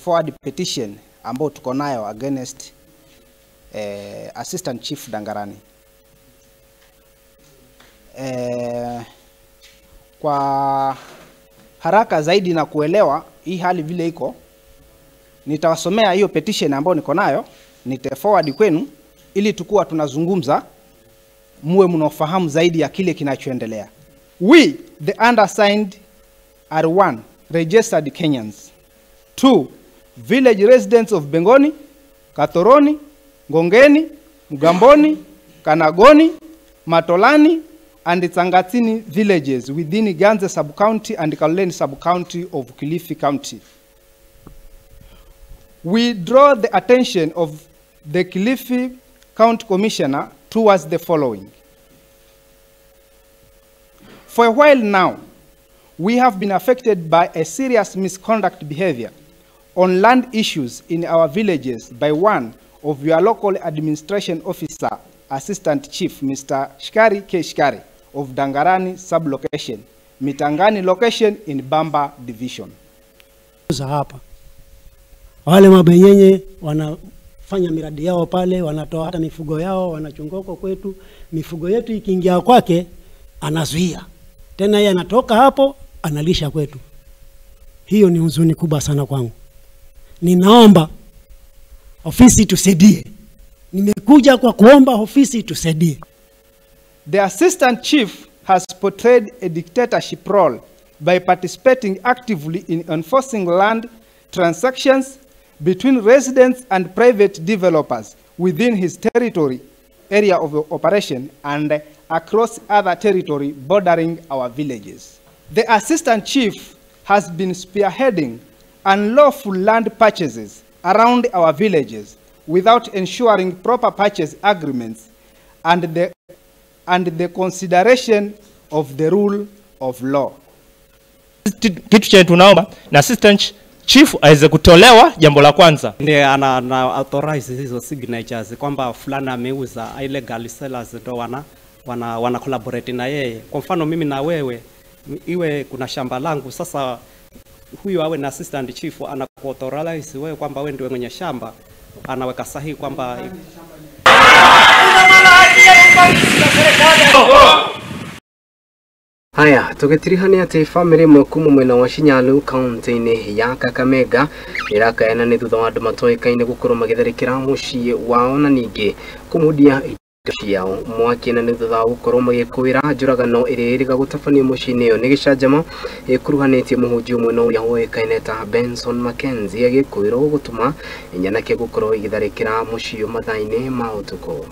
Forward petition ambayo tuko nayo against Assistant Chief Dangarani. Kwa haraka zaidi na kuelewa hii hali vile iko, nitawasomea hiyo petition ambayo niko nayo, nita forward kwenu ili tukua tunazungumza muwe mnaofahamu zaidi ya kile kinachoendelea. We, the undersigned, are 1, registered Kenyans. 2, village residents of Bengoni, Katoroni, Ngongeni, Mgamboni, Kanagoni, Matolani, and Tsangatini villages within Ganze sub-county and Kaloleni sub-county of Kilifi County. We draw the attention of the Kilifi County Commissioner towards the following. For a while now, we have been affected by a serious misconduct behavior on land issues in our villages by one of your local administration officer, Assistant Chief, Mr. Shikari K. Shikari of Dangarani sub-location, Mitangani location in Bamba division. Hapa wale mabenyenye wanafanya miradi yao pale, wanatoa hata mifugo yao, wanachunga kwetu. Mifugo yetu ikiingia kwake anazuia tena, yeye anatoka hapo analisha kwetu. Hiyo ni huzuni kubwa sana kwangu. Ninaomba ofisi tusaidie. Nimekuja kwa kuomba ofisi tusaidie. The Assistant Chief has portrayed a dictatorship role by participating actively in enforcing land transactions between residents and private developers within his territory, area of operation, and across other territory bordering our villages. The Assistant Chief has been spearheading unlawful land purchases around our villages without ensuring proper purchase agreements and the consideration of the rule of law. Kitu chenye tunaomba na Assistant Chief aweze kutolewa, jambo la kwanza. Ndiye ana authorize hizo signatures kwamba fulani ameuza, illegal sellers ndo wana collaborate na yeye. Kwa mfano mimi na wewe, iwe kuna shamba langu, sasa huyu awe na Assistant Chief ana authorize wewe kwamba wewe ndiwe mwenye shamba, anaweka sahihi kwamba Haya, tugetirihania ati family imwe kuma mwena wa Shinyalu kaunti-inĩ ya Kakamega irakayana nĩ thutha wa andũ matoĩkaine gũkorwo magĩtharĩkĩra mũciĩ wao na ningĩ kũmundia indo ciao mwaki, na nĩ thutha wa gũkorwo magĩkũĩra njũragano ĩrĩa ĩrĩga gũtabanio mũciĩ-inĩ ĩyo nĩ gĩcanjama ĩkuruhanĩtie mũhunjia ũmwe na ũrĩa ũĩkaine ta Benson Mackenzie agĩkũĩrwo gũtũma nyanake gũkorwo igĩtharĩkĩra mũciĩ mathaa-inĩ ma ũtukũ.